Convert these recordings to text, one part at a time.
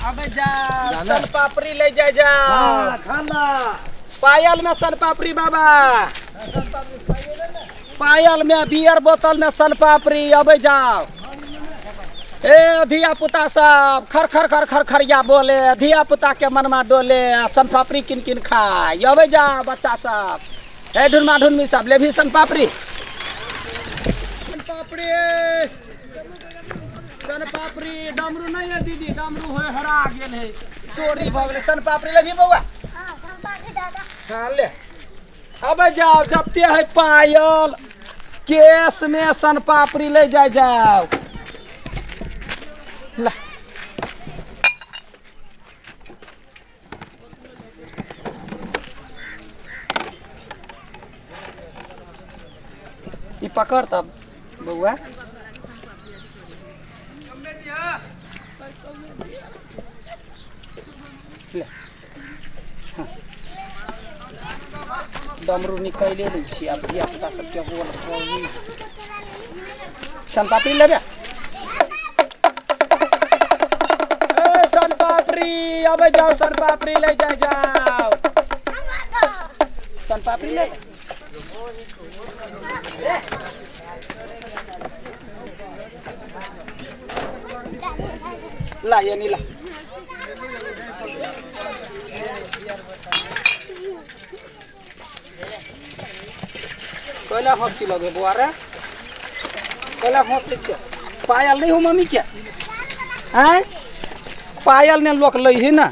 अबे जा सन पापड़ी ले जाय जा। हाँ, खाना पायल में सन पापड़ी बाबा, पायल में बियर बोतल में सन पापड़ी। अबे जाओ ए धिया पुता सब खर खर खर खर खरिया बोले, धिया पुता के मनमा डोले, सन पापड़ी किन किन खाय। अबे जाओ बच्चा सब, ए ढुनमा ढुनमी सब ले भी सन पापड़ी। सन पापड़ी सन पापड़ी डमरू नहीं है दीदी, डमरू हो हरा गेल है, चोरी भऽ गेलै। सन पापड़ी लेबही बौआ? हाँ ले। अबे जाओ जते है पायल केस में सन पापड़ी ले जाय जाओ। ला ई पकड़ तब बौआ। ले हाँ। डमरू निकालि लै छी आब धिया पुता सबके बोल सन पापड़ी लेबे? ए सन पापड़ी अबे जाओ, सन पापड़ी ले जाए जाओ, सन पापड़ी ले। ला ये नीला कैला हंसी लगे बौआ रे, कैला हंसै छै? पायल नहीं हो मम्मी के? आँय पायल ने लोक लै है ना।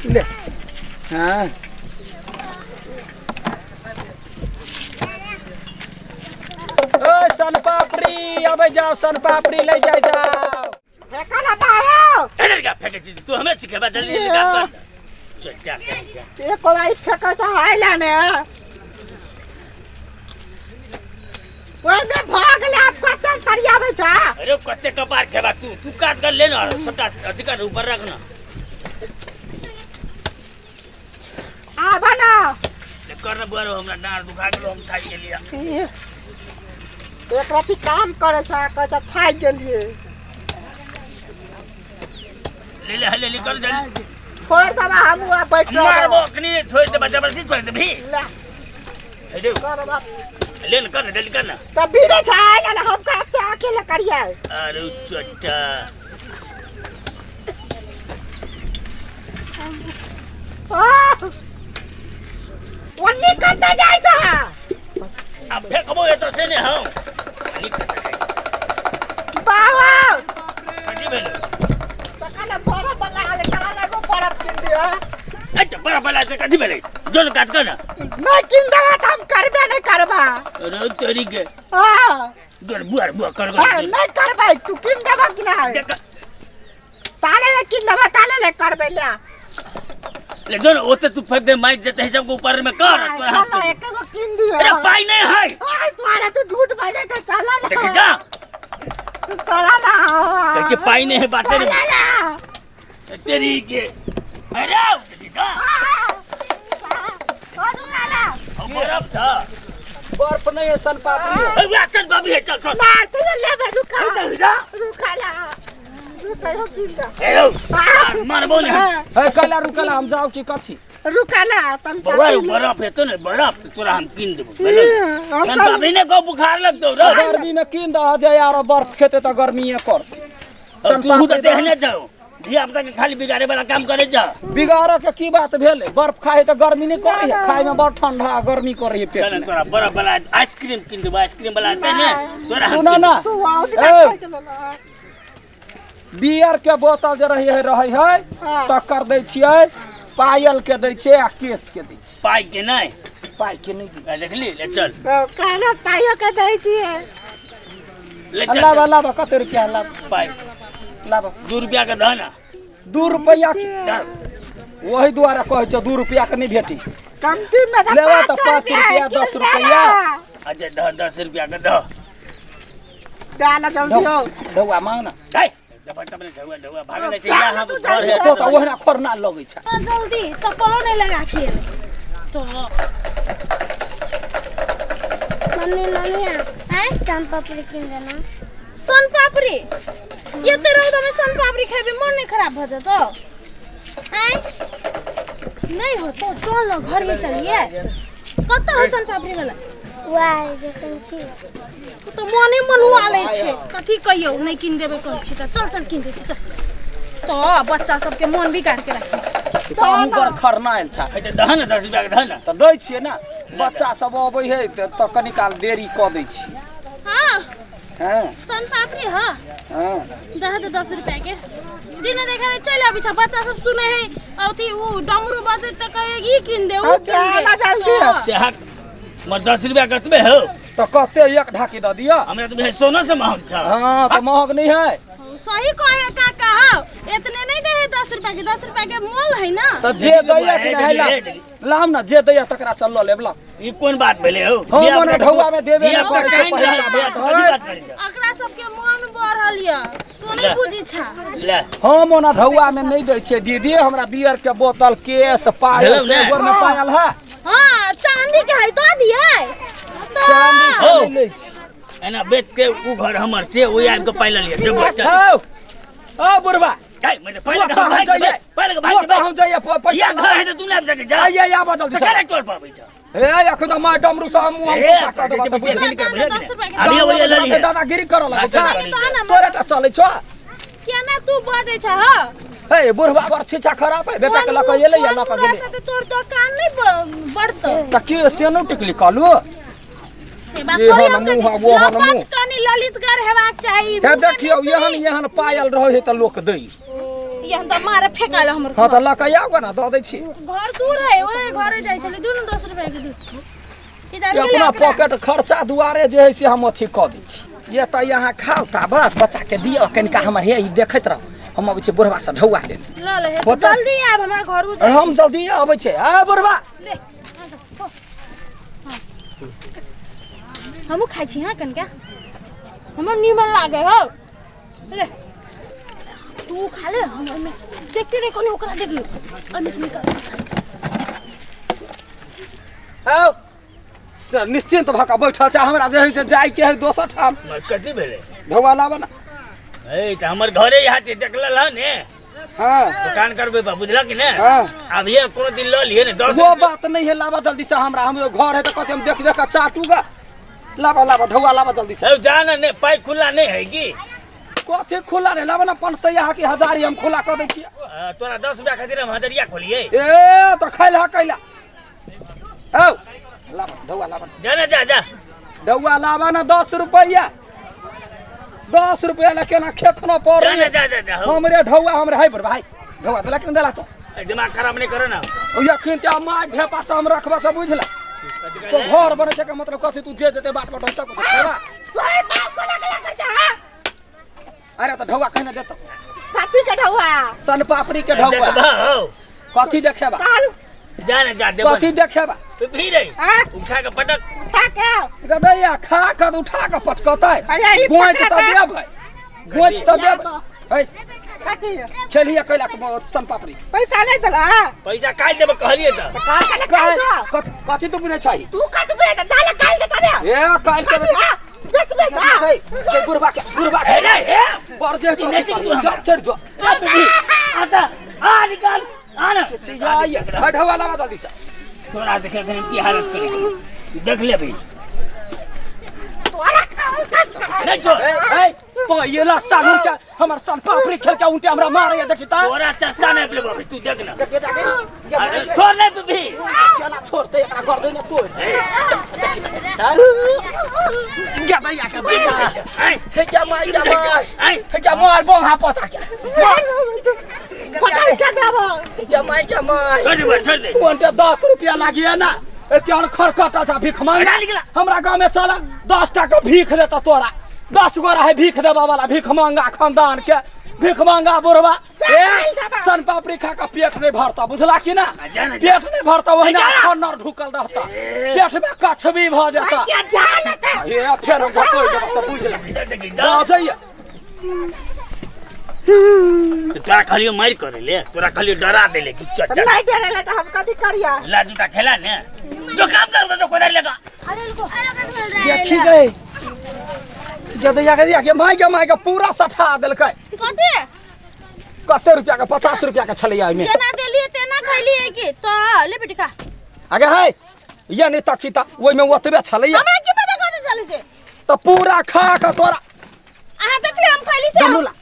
ले हाँ ओ सन पापड़ी अबे जाओ, सन पापड़ी ले जाए जाओ। फेंका ना बाबा। अरे क्या फेंके थी तू हमें सिखेबा जल्दी जल्दी काम कर। चल जा जा। एक बार फेंका तो आइला ने ओए में भाग ले आप कते तरियाबे छा। अरे कते कपार खेबा तू, तू काट कर ले ना सबटा अधिकार ऊपर रख ना। आबा ना ले कर ना बुआ, हमरा डार दुखा गेलो, हम थाकि गेलियै। एक राति काम करे छा कहता थाकि गेलियै। ले ले ले निकल जल्दी। छोड़ दबा हम वहाँ बैठ रहब। मारबो अखनी छोड़ देबा, जबरदस्ती छोड़ देबी। ले। हे देव। करबा। ले न कर, जल्दी कर ना। तब भी रे छा आइला हम कहते अकेले करियै। अरे चट्टा। आह! ओन्नी कतऽ जाइ छह? अब फेंकबो एतऽ से ने हम। निकल जाइ। बाबा! कथी भेलै? तखन बरफ बला आले, तखन एगो बरफ कीन दिअ। अच्छा, बरफ बला से कथी भेलै? जोन काज कर ना। नहि कीन देबा तऽ हम करबे नहि करबा। अरे तोरी के। हाँ। जोन बुआ बुआ कर हाँ, नहि करबै, तू कीन देबा कि नहि? देख। ताले ले कीन देबा, ताले ले करबै ले। ले जोन ओते तू फेंक दे माइक जते हिसाब के ऊपर में कर। हाँ, तोरा हाथ चल, पे। एक गो कीन दिअ। अरे पाई नहीं है। हाँ, तोरा तू झूठ बाजै छ, चल ना। देख जा। चल ना। कहै छै पाई नहीं है बाटे रे। चल ना। तेरी के। अरे देख जा। बर्फ था। बर्फ नहीं है सन पापड़ी है। ए, वह सन पापड़ी है, चल, चल। ना, तू लेबे, रुका। चल, जा। रुका ला। रुका, हो कीन दे। ए, रौ, मारबो नहीं। हाँ। ए, कैला रुकला, हम जाओ की कथी? रुका ला, तन बौआ, तन बर्फ हेतौ ने, बर्फ तोरा हम कीन देबो, ई, बुझलौ? हम सन कल- पापड़ी ने कहो बुखार लगतौ रौ। गर्मी में कीन दह जे यार, बर्फ खेते तऽ गर्मीए करतै। अब तू तऽ देहने जाओ, धिया पुता के खाली बिगाड़े वाला काम करे जा। बिगाड़ऽ के की बात भेलै? बर्फ खाइ तऽ गर्मी नहि करै है, खाइ में बड़ ठंडा गर्मी करै है पेट चल में। तोरा बर्फ वाला आइसक्रीम कीन देबो, आइसक्रीम वाला आनतै ने तोरा हम सुन कीन ना। देबो। तू आओ जे ए। खाइ के लेला। बियर के बोतल जे रहै है, रहै है, हाँ। तकर दै छियै, पायल के दै छियै आ केस के दै छियै। पाइ के नहि? पाइ के नहि दै। आ, देखली, ले चल। तो कहला पाइयो के दै छियै। ले चल। लाबा, लाबा, कते रुपया लाबा? पाइ। लाबा। 2 रुपया के दह ना। 2 रुपया के? दह। ओहि दुआरे कहै छौ 2 रुपया के नहि भेटी। कमती में तऽ लेबा तऽ पाँच 5 रुपया, रुपया 10 किन रुपया। देला। अच्छा, दह, 10 रुपया के दह। दे ना जल्दी हो। ढौआ मांग ना। है, दबा तब ने ढौआ, ढौआ, भागे नहि छै, क्या यहाँ तू घर है। तो तऽ ओहिना खोरना लगै छै। जल्दी चप्पलो नहीं लगा के तो मम्मी, मम्मी, आँय? सोन पापड़ी कीन देना। सोन पापड़ी? एते रौदा में सोन पापड़ी खेबी मन नहीं खराब भ जेतौ? आँय? नहीं होतो, चल न घर में चलिए। कतऽ हो सोन पापड़ी वाला? वाह देखै छी। ओ तऽ मने मनुआ लै छै, कथी कहियौ, नहि कीन देबै कहै छी तऽ चल चल कीन दै छी, चल। तऽ बच्चा सबके मन बिगाड़ के राखी। तऽ हमहूँ बड़ खरनायल छा। हे तऽ दहन ने 10 रुपया के दहन ने। तऽ दै छियै ने, बच्चा सब अबै है तऽ कनी काल देरी कऽ दै छियै। हाँ। हाँ। सोन पापड़ी हाँ। हाँ। दह दे 10 रुपया के। दिन देखा दे चलि अबै छ, बच्चा सब सुनै है अथी उ डमरू बजै तऽ कहै ई कीन दे उ कीन दे। ना जल्दी। हाँ। से हक मगर 10 रुपया कतबे हो? तऽ कते एक ढाकी दऽ दिअ? हमरा तऽ सोना से महग छ। हाँ तऽ महग नहीं है। सही कहे काका, हौ इतने नहीं दे है 10 रुपया के, 10 रुपया के मोल है ना। तऽ जे दैया कि नहीं ला लाम ना, जे दैया तकरा से लऽ लेब ला। ई कोन बात भेलै हौ? हम मने ढौआ में देबे धिया नहि पुता करै छै, कानि पहिला रहल छै, बात कथी है। बात करै छै? एकरा सबके मन बढ़ल यऽ, तू नहीं बुझी छा। ले। हम ओना ढौआ में नहीं दै छियै दीदी, हमरा बियर के बोतल केस पायल भेलौ ने? गोर में पायल है। हाँ चांदी के है दऽ दियै। चांदी के हौ। नहीं लै छी। एना बेच के उ घर हमर छै, ओहि आबि के पाइ लऽ लिअ, देबो चल। हौ ओ बुढ़बा, जाय, मने पहिले ओतऽ हम भागि जइयै। जेबै, पहिले भागि ओतऽ जेबै। हम जइयै, पैसा इएह घर है तऽ तू नहि आबि सकै छह। आइए, आबऽ जल्दी तऽ से। केना टोल पर आबै छह? हे अखन तऽ मार डमरू से हम मुँह हे, हम कऽ देबऽ सब बुझि बुझि गेली। दस रुपया के अभी ओहि लऽ लिअ। दादागिरी करऽ लगै अच्छा, छै। करै छै। तोरे टा चलै छौ। केना तू बजै छह हौ? हे बुढ़बा बड़ छीछा खराब है, बेटा के लऽ कऽ एलै या लऽ कऽ गेलै। तऽ तोर दोकान नहि बढ़तौ। तऽ की सेनो टिकली कहलू? से बात एहन थोड़ी हम मुँह, कहै छी। ओहन मुँह। लपच कनि ललितगर हेबाक चाही। हे देखियौ, एहन एहन पायल रहै है तऽ लोक दै। एहन तऽ मारे फेकायल हमर। हाँ तऽ लऽ कऽ आउ ने, दऽ दै छी। घर दूर है, ओहे घरे जाइ छलै। दुनू 10 रुपया के दू। इधर अपना गेलै ओकरा। पॉकेट खर्चा दुआरे जे है से हम अथी कऽ दै छी। ये तऽ यहाँ खाउ ताबत बच्चा के दिअ कनिका हमर, हे ई देखैत रहू, हम अबै छी बुढ़बा से ढौआ लेल। लऽ ले हे, होतै? जल्दी आब हमरा घर उजर। हम जल्दी अबै छी। आ बुढ़बा ले, हाँ तऽ, हो। हाँ। हमहूँ खाइ छी। हाँ कनिका हमर नीमन लागे हौ। ले तू खा ले, हम ओहिमे देखते रही कनि ओकरा देख लियौ ओहिमे से निकाल। आउ से निश्चिंत भऽ कऽ बैठल छै, हमरा जे है से जाइके है दोसर ठाम। मगर कथी भेलै? ढौआ लाबऽ ने। ए तऽ हमर घरे यहाँ छै, देखल हँ ने? हाँ। दुकान करबै बा, बुझलक कि ने? हाँ। आब ये कोनो दिन लऽ लियै ने 10। वो बात नहीं है, लाबऽ जल्दी से हमरा, हम घर है तऽ कथी हम देख देख कऽ चाटूगा। लाबऽ लाबऽ ढौआ लाबऽ जल्दी से। हौ जा ने, नहि पाइ खुला नहि है की? कथी खुला नहीं? लाबऽ ने 500 कि हजारी हम खुला कऽ दै छियै। तोरा 10 रुपया खातिर हम हजरिया खोलियै? ए तऽ खाइ लऽ कैला। हौ लाबऽ ढौआ लाबऽ। जा ने, जा जा। ढौआ लाबऽ ने 10 रुपैआ, 10 रुपैआ लए केना खेखनो जा पड़ै। ने, जा जा जा। हौ हमरे ढौआ हमरे है भाई, ढौआ देलक ने देला तो? ए, दिमाग खराब नहीं करो ना। अखन तऽ मार ढेपा से हम रखबऽ से बुझला तो घर बनै छै के मतलब कथी? तू जे देते बाट पर ढौसा को खेबा। तोहर बाप को लगला कर जा। हाँ? अरे तऽ ढौआ कहने देतो। कथी के ढौआ? सन पापड़ी के ढौआ। देखबा हौ। कथी देखेबा? कहल जा ने जा, देबो। कथी देखेबा? भी रे। हाँ? उठा के पटक। उठा के गदैया खा कऽ उठा कऽ पटकतै। अरे ई गोंति तऽ पटकतै। देबै, गोंति तऽ देबै। है कथी खेलिए कैला के सन पापड़ी? पैसा नहीं देला। पैसा काटि देबो कहलियै तऽ। तऽ काल काल काल्हि दो। कथी तू बुझै छही? तू कतबे तऽ जा ले काल के तने। ए काल्हि के हाँ, बेच बेच हाँ। हे बुढ़बा के, बुढ़बा के हे रे हे। बड़ जे ई नहि चिकरू हमरा। चल चढ़ जो। आ तू आता आ निकाल आ ना। आइए है ढौआ लाबा जल्दी से। तोरा देखे के की हालत करे देख ले भाई। तोरा काल काल नहीं छोड़। ए ए पहिला साल उनका हमर सन पापड़ी खेल के उनटे हमरा मारे देखी ता। तोरा चर्चा नहीं लेबो भाई, तू देख ना। देख बेटा के, अरे, छोड़ नहीं तू भी। केना छोड़ते एकरा गर्दन तोड़ गदैया के बेटा। आय हे क्या मार, क्या मार, आय हे क्या मार बोहा पोता के। पकड़ के देबो। क्या मार, क्या मार। छोड़ दे छोड़ दे। कोनटे 10 रुपया लागिए ना, केहन खरकटा था भीख मांगे। निकाल, निकाल। हमरा गाँव में चल 10 टाका भीख देता तोरा, 10 गो रहे भीख देबा वाला भीख मांगा खानदान के भीख मांगा बुढ़वा। ए सन पापड़ी खा के पेट नहीं भरता, बुझला कि ना? जा ना, जा। पेट नहीं भरता, वही ना जा। खन्नर ढुकल रहता, पेट में कछबी भ जाता। जा जा ना ते। ए फेर हम घटोइ देबा सब बुझला। इधर देखी, जा। जाइए। तोरा खाली मारि करे ले, तोरा खाली डरा देले कि चट्टा। नहीं डरेला तऽ हम कथी करिया? ला जूता खेला ने, जो काम कर दो कोदारी लगा। अरे रुको। देखी गई जदैया के दिया माय के माय के पूरा सठा देलकै। कते? कते रुपया के? 50 रुपया के छलैया ओहिमे। जेना देलिए तेना खैलिए की तो ले बेटी खा। आगे है ये नहीं तकी त ओहिमे ओतबे छलैया। हमरा की पता कते छलै से? त पूरा खा के तोरा अहाँ देखलिए हम खैली से? दुनू ला।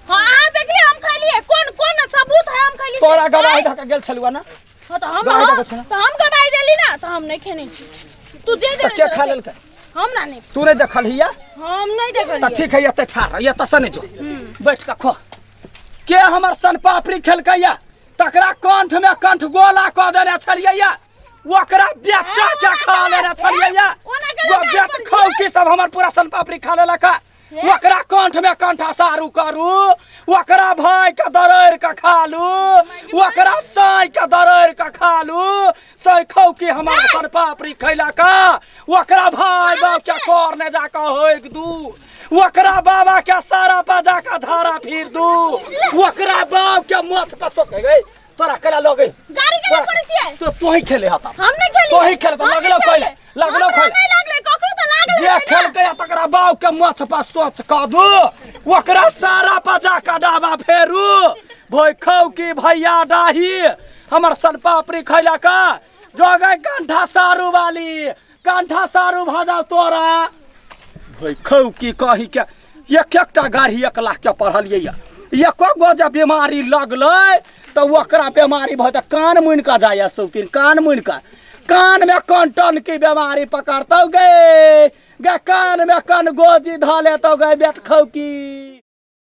हाँ, अहाँ देखलिए हम खैलिए? कोन कोन सबूत है हम खैली से? तोरा गवाही धऽ के गेल छलुआ ना? हाँ, तो हम गवाही हाँ, धऽ के छला। तो हम गवाही देली ना तो हम नहीं खेने छी। तू जे तऽ देने के खा से। लेलकै? हम ना नहीं। तू नहीं देखलहिया? हम नहीं देखलिए। तऽ ठीक है, एतऽ ठाढ़ रह, एतऽ से नहीं जो, बैठ के खो। के हमर सन पापड़ी खेलकैया तकरा कंठ में कंठ गोला कऽ देने छलियै, ओकरा बेटा के खा लेने छलियै। ओना केना ओ काज बेट करै खाउ की सब हमर पूरा सन पापड़ी खा लेलक। ओकरा कंठ में कंठ सारू करू, ओकरा भाई के दरड़ के खा लू, ओकरा साई के दरड़ के खा लू। सै खौ की हमर सन पापड़ी खैलक, ओकरा भाई बाप के कर ने जाके होइक दू, ओकरा बाबा के सारा पर जाके धारा फिर दू, ओकरा बाप के मथ पर सोच गई। तोरा केना लगै? गाड़ी केना पड़ै छियै? तो तोही खेले हता। हम नहीं खेलिए। तोही खेले त हम लगलो नहीं खैले, खेलिए। लगलो हमरा खैले। नहीं लागलै, ककरो त लागल जे हेतै ना। खेलकै तकरा बाप के मथ पर सोच कऽ दू, ओकरा सारा पर जाके डाबा फेरू। भोइ खौ की भैया डाही हमर सन पापड़ी खैलक। जोगै कंठा सारू वाली, कंठा सारू भऽ जाउ तोरा। भोइ खौ की कही के एक एकटा गाड़ी 1 लाख के पढ़लियै या, एको गो जे बीमारी लगलै तऽ ओकरा बीमारी भऽ तऽ कान मुनि कऽ जाइए सौतीन, कान मुनि कऽ, कान में कंटन की बीमारी पकड़तौ गे, गे कान में कन गोजी धऽ लेतौ गे बेट खौकी।